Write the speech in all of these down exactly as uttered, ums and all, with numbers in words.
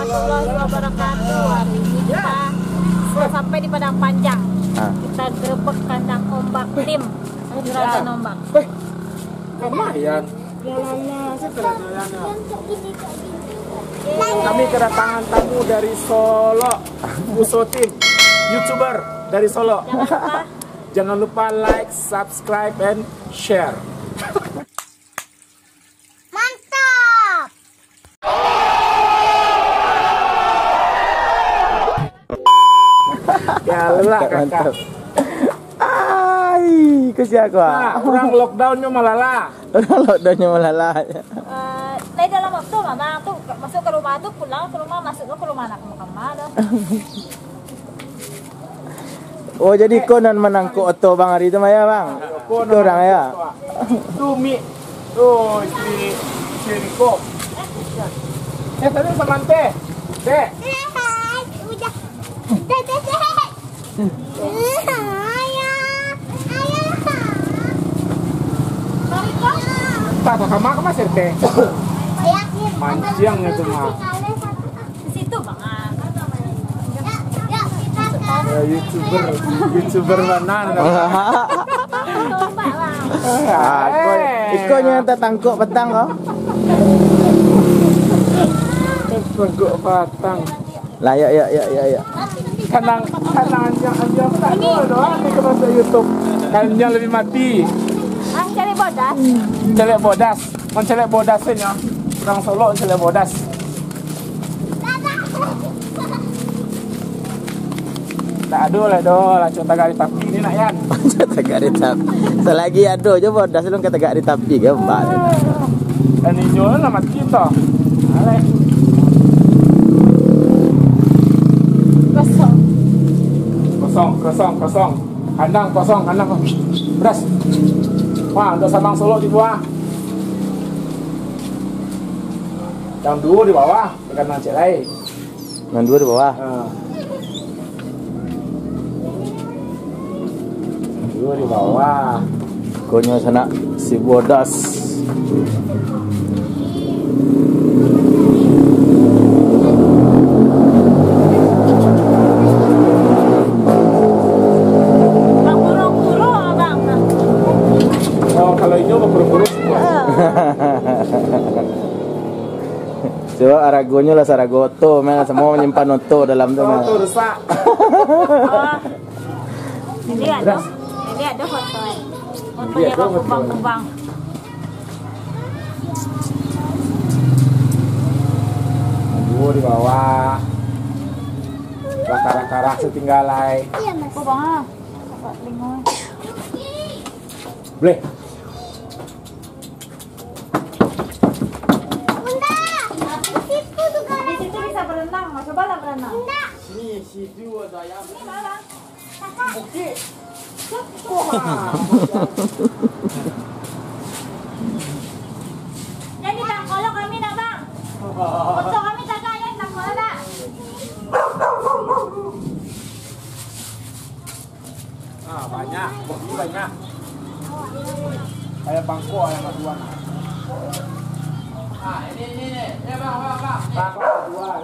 Warahmatullahi wabarakatuh. Hari ini kita sudah sampai di Padang Panjang. Ah. Kita gerebek kandang ombak tim Juragan Ombak. Weh, lumayan. Kami kedatangan tamu dari Solok. Uso Team, YouTuber dari Solok. Jangan lupa. Jangan lupa like, subscribe, and share. Mantap. Galak, kakak. Mantap. Ai, kasian aku, ah. Nah, urang lockdown nyo malala. Urang lockdown nyo malala. Eh, lai dalam waktu, Mamang, tu masuk ka rumah tu, pulang ka rumah, masuk ka rumah, nak ka ma tu. Oh, jadi ko nan manangkok oto Bang ari tu, Maya, Bang? Ko nan urang, yo? Tu Mik. Tu si, si Riko. Eh, tadi samante. Dek. Udah. Dek, dek, dek. Ayah. Ayah. Tak, tak sama ke Mas R T? Mancing itu mah. Di situ, Bang. Ah. Ya, YouTuber, YouTuber mana? Ah, iko, iko nyo tatangkok patang ko. Tatangkok patang. Lah, yo, yo, yo, yo, yo. Kanang, kanang anjiang, anjiang tu tak ada doang ni kalau masuk YouTube. Kanang anjiang labiah mati. Ah, cari bodas. Cari bodas. Mancaliak bodas se nyo. Urang Solok mancaliak bodas. Tak ado lah doh, lah cuma tagak di tapi ni nak, Yan. Tagak di tapi. Salagi ado jo bodas lu ka tagak di tapi, gambar. Dan inyo lah mati tu. Alai. Kosong. Kosong, kosong, kosong. Kandang kosong, kandang kosong. Beras. Wah, untuk samang Solok di bawah. Yang duo di bawah, tekan nan cek lai. Nan duo di bawah. Ha. Duo di bawah. Konyo sanak si bodas. Bakuro-kuro, Abang. Oh, kalau inyo bakuro-kuro semua. Heeh. Sebab aragonyo lah sarago oto, mah, samo manyimpan oto dalam tu, mah. Oto rusak. Ah. Ini ado, ini ado foto, eh. Fotonyo bakubang-kubang. Duo di bawah. Lah karah-karah satingga lai. Kubang ah. Boleh. Bunda, di situ juga ada. Di situ bisa berenang, Mas. Cobalah berenang. Bunda. Sini, situ ada ayam. Sini, Bang. Kakak. Oke. Wah. Jadi, Bang, kalau kami nak, Bang. Foto kami tagak, ya, Bang, kalau nak. Ah, banyak, banyak. Kayak bangkok yang aduan. Ah, ini, ini, ini. Ya, Bang, Bang, Bang. Bangkok aduan.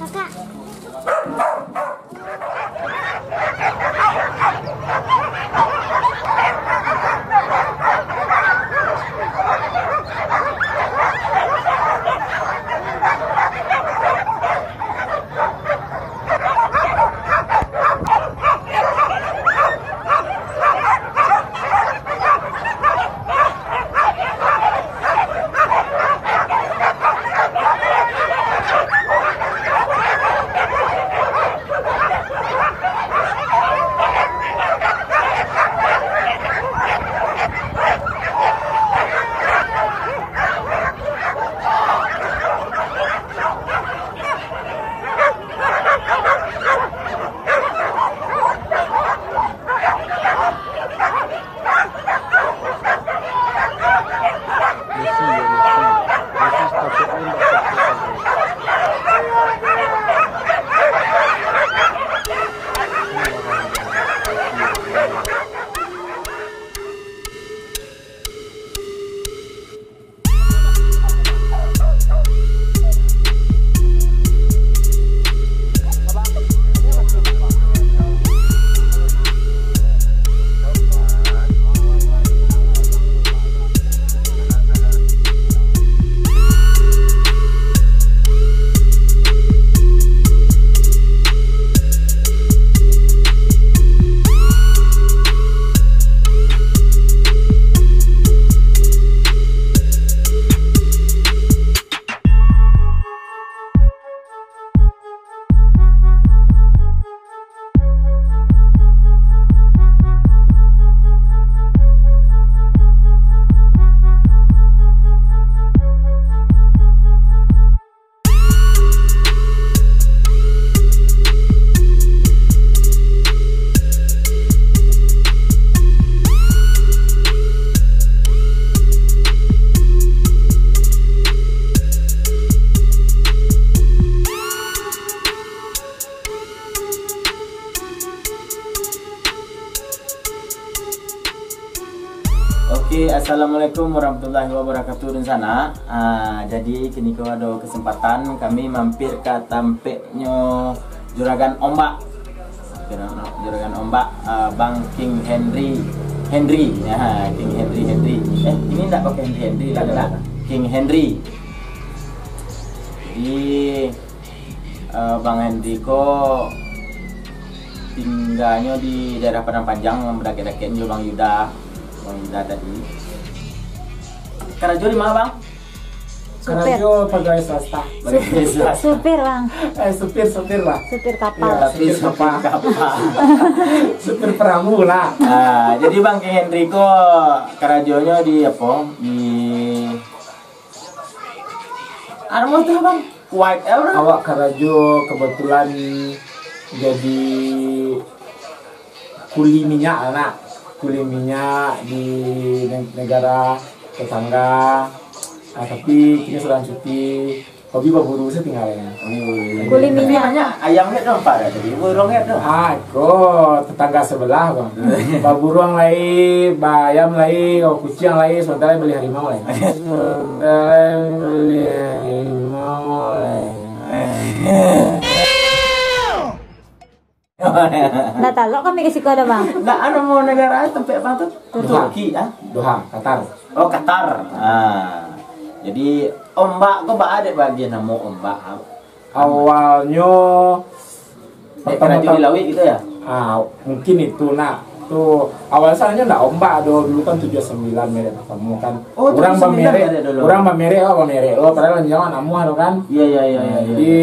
Kakak. Assalamualaikum warahmatullahi wabarakatuh, dunsanak. Ah, jadi, kini ko ado kesempatan kami mampir ka tampeknyo Juragan Ombak. Juragan Ombak, ah, Bang King Henry. Henry, ya, King Henry, Henry. Eh, ini ndak pakai Henry, Henry lah, ndak? King Henry. Jadi, eh, Bang Henry ko tingganyo di daerah Padang Panjang, badakek-dakek jo Bang Yuda. Bang Yuda tadi. Karajo di ma, Bang? Supir. Karajo pagawai swasta. Pagawai swasta. Supir, Bang. Eh, supir, supir lah. Supir kapal. Iya, tapi supir kapal. Supir perahu lah. Ah, jadi Bang King Henry ko karajonyo di apo? Di Anu tu, Bang. Kuwait, eh, urang. Awak karajo kebetulan jadi kuli minyak lah, nak. Kuli minyak di ne-, negara tetangga. Ah, tapi kini sudah cuti. Hobi baburu sajo tinggalnyo. Oh, iya, iya. Kuli minyak. Tapi banyak ayam kan tu, nampak dah tadi. Burung kan tu. Ah, ko tetangga sebelah, Bang. Baburuang lai, baayam lai, kuciang lai, sementara beli harimau lai. Sementara beli harimau lai. Ndak talok kami ka siko ado, Bang. Ndak, anu, mau negara tampek apa tu? Turki. Turki, ah? Doha, Qatar. Oh, Qatar. Ah. Jadi, Ombak ko baa dek bagian namo Ombak, ah? Awalnyo, eh, pertama karajo di lauik gitu ya? Ah, mungkin itu, nak. Tu, awal sanyo ndak Ombak do, dulu kan tujuh sembilan merek pertamo kan. Oh, urang tujuh sembilan bamerek, merek dulu. Urang bamerek, oh, bamerek. Oh, padahal nyawa namuah tu kan. Iya, iya, iya, nah, iya, iya. Jadi,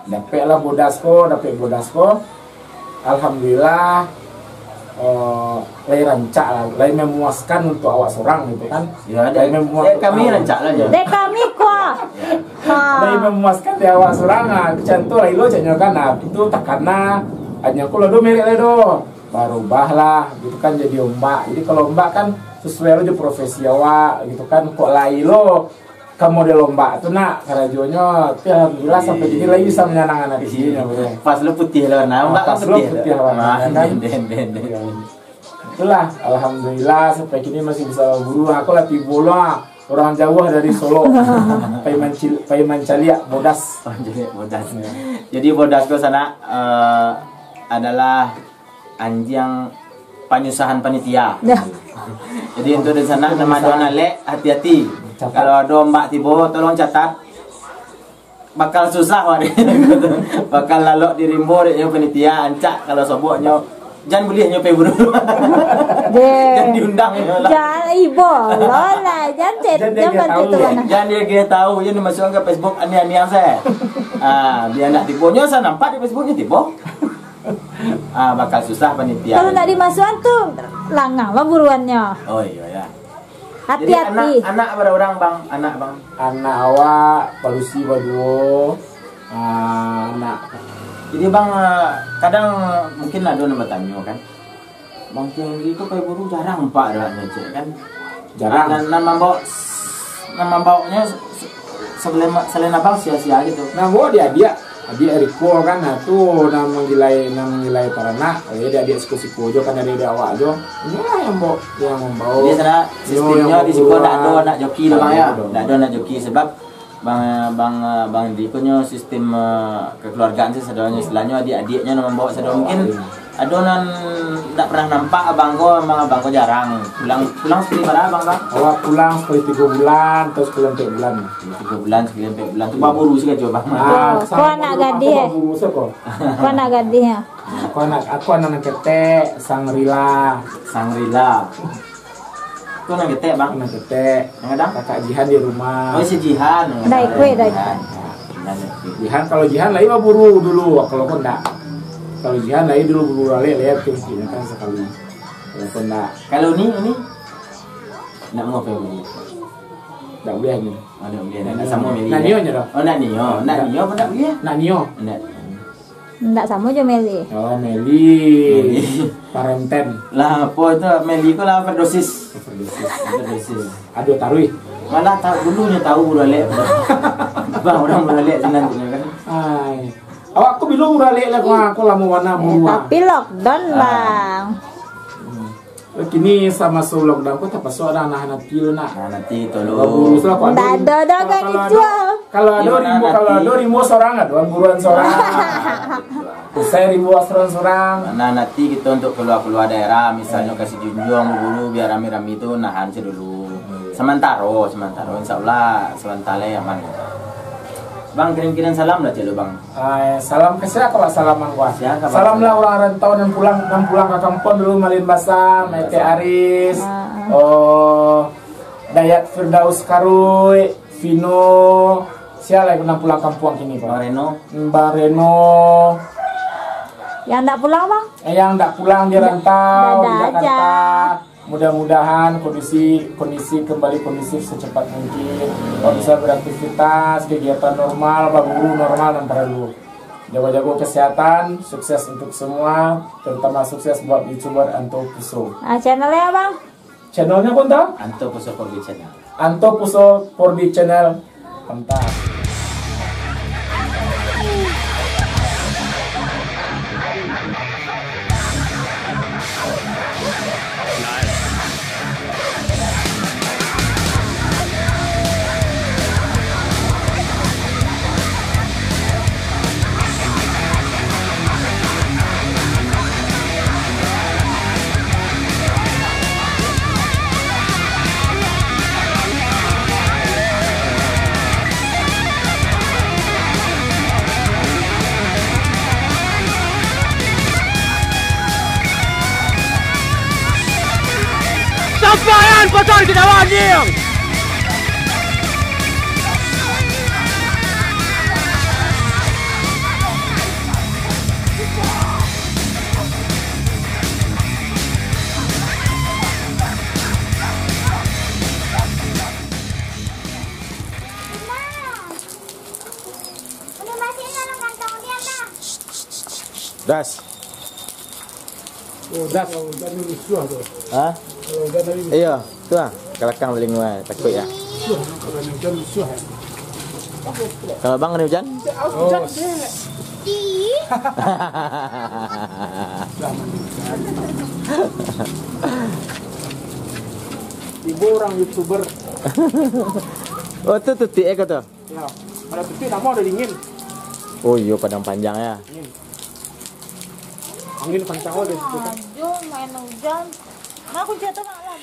dapeklah bodas ko, dapek bodas ko. Alhamdulillah, eh, lai rancak lah, lai memuaskan untuk awak surang gitu kan. Ya, lai dek, memuas-, dek kami ah, rancak lah, ya. Dek kami kuah. Ya. Ha. Lai memuaskan di awak surang, ah, macam tu lah ilo caknyo kan. Nah, itu takana, hanya aku lah do merek lah do. Barubah lah, gitu kan, jadi Ombak. Jadi kalau Ombak kan sesuai lah jo profesi awak, gitu kan. Kok lai lo ka model Ombak tu, nak, karajonyo, tapi alhamdulillah sampai kini lai bisa manyanangkan hati. Iya. Pas lo putiah lo warna, ah, Ombak kan pas lo putiah lo. Putiah warna, ah, kan? Den, den, den, den. Iya. Itulah, alhamdulillah sampai kini masih bisa baburu. Aku lah tibo lo, ah. Urang jauah dari Solok. Pai mancil-, pai mancaliak bodas. Mancaliak bodas. Iya. Jadi bodas ko sanak, eh, adalah anjiang panyusahan panitia. Dah. Jadi, untuk di sanak, nan ado anak lek, hati-hati. Catat. Kalau ado Ombak tibo, tolong catat. Bakal susah, wak. Bakal lalok di rimbo dek nyo panitia, ancak kalau soboknyo. Jan buliah nyo pai buru. Deh. Jan diundang nyo lah. Jan ibo lo lah, jan chat, jan dia jan bantu tahu. Tu mana. Jan dia tahu, jan dimasuakkan ka Facebook aniang-aniang se. Ah, bia ndak tibo nyo, sa nampak di Facebook nyo tibo. Ah, bakal susah panitia. Kalau ndak dimasuakan tu, langang lah buruannyo. Oh, iyo, ya. Hati-hati. Jadi, anak, anak bara urang, Bang? Anak, Bang? Anak awak, padusi baduo. Ah, anak. Jadi, Bang, ah, kadang mungkin ado nan batanyo, kan? Bang King Henry tu pai buru jarang nampak dah ngecek, kan? Jarang. Nan, nan mambaok, nan mambaoknyo se-, se-, selain, selain abang sia-sia gitu. Nah, bawa dia adiak, adiak Riko kan, nah tu nan manggilai, nan manggilai taranak, jadi adiak siko-siko jo kan, adiak awak jo. Inilah yang bawa, yang mambaok. Jadi, sanak, sistemnyo di siko ndak ado anak joki tu, Bang, ya? Ndak ado. Ndak ado anak joki sebab Bang, Bang, Bang Hendri ko nyo sistem, eh, kekeluargaan sih sadonyo, istilahnya adik-adiknya nan mambaok sadonyo. Mungkin ado nan ndak pernah nampak abang ko, memang abang ko jarang. Pulang, pulang seperti mana abang ko? Awak pulang sekali tiga bulan atau sekali empat bulan. Tiga bulan, sekali empat bulan. Tu baburu sih kacau, Bang. Ah, oh, ko anak gadih, eh? Baburu sih ko. Ko anak gadih, ya? Aku anak, aku anak nan ketek, Sangrila. Sangrila. Ko nan ketek, Bang? Nan ketek. Nan gadang? Kakak Jihan di rumah. Oh, si Jihan. Dai kuih, dai. Jihan. Jihan, oke. Jihan, kalau Jihan lai baburu dulu, kalau ko ndak. Kalau Jihan lai dulu buru alek, lai aku kan sekali. Kalau ko ndak. Kalau ni, ni? Ndak mau apa buru? Ndak buliah ni. Oh, ndak buliah. Ndak, ndak samo Meli, nak ya? Nio nyo doh. Oh, nak Nio. Ndak. Ndak Nio apa ndak buliah? Nak Nio. Ndak. Ndak samo jo Meli. Oh, Meli. Meli. Parenten. Lah, apo tu, Meli ko lah overdosis. Overdosis. Overdosis. Aduh, taruih. Malah tak dulunyo tahu buru alek. Bang, urang buru alek sinan tu kan. Ai. Awak ko bilo buru alek lah, ko, ko lamo bana buru. Eh, tapi lockdown, ah. Bang. Hmm. Kini samaso lockdown ko tapasuak dah nahan ati lu nak. Nah, nanti tolong. Bagus lah, Pak. Ndak ado doh, kalau, kan, kalau ado, dijual. Kalau ado rimbo, kalau ado rimbo sorang, ado buruan sorang. Usai rimbo sorang-sorang. Nah, nanti kita untuk keluar-keluar daerah, misalnya kasih junjuang guru biar rame-rame itu nahan sajo dulu. Sementara, sementara, insya Allah sementara aman. Bang, kirim-kirim salam lah celo, Bang. Ai, salam ka sia ka salaman, wah. Sia ka salam lah urang rantau nan pulang, nan pulang ka kampuang dulu, malin basa, Maete Aris, oh, Dayat Firdaus Karui, Vino, sia lai nan pulang kampuang kini, Bang? Bang Reno. Bang Reno. Yang ndak pulang, Bang? Eh, yang ndak pulang di rantau, di Jakarta. Mudah-mudahan kondisi, kondisi kembali kondusif secepat mungkin. Orang bisa beraktivitas, kegiatan normal, baguru normal nan paralu. Jago-jago kesehatan, sukses untuk semua, terutama sukses buat YouTuber Anto Puso. Ah, channelnya, Bang? Channelnya pun tah? Anto Puso Four B Channel. Anto Puso Four B Channel. Mantap. Sampayan pasar kita, anjing! Das. Oh, das. Kalau hujan ni rusuh tu. Ha? Kalau hujan tadi rusuh. Iyo, tu lah. Ka balakang paling murah, takuik lah. Rusuh, kalau hujan rusuh, eh. Kalau abang kena hujan? Oh. Hujan, dek. Dah, mandi. Ibu orang YouTuber. Oh, tu tutik eh kau tu? Ya, kalau tutik lamo ado dingin. Oh iyo, Padang Panjang ya. Angin. Angin kancang aja situ kan. Aduh, main hujan. Nah, kunci atau malam.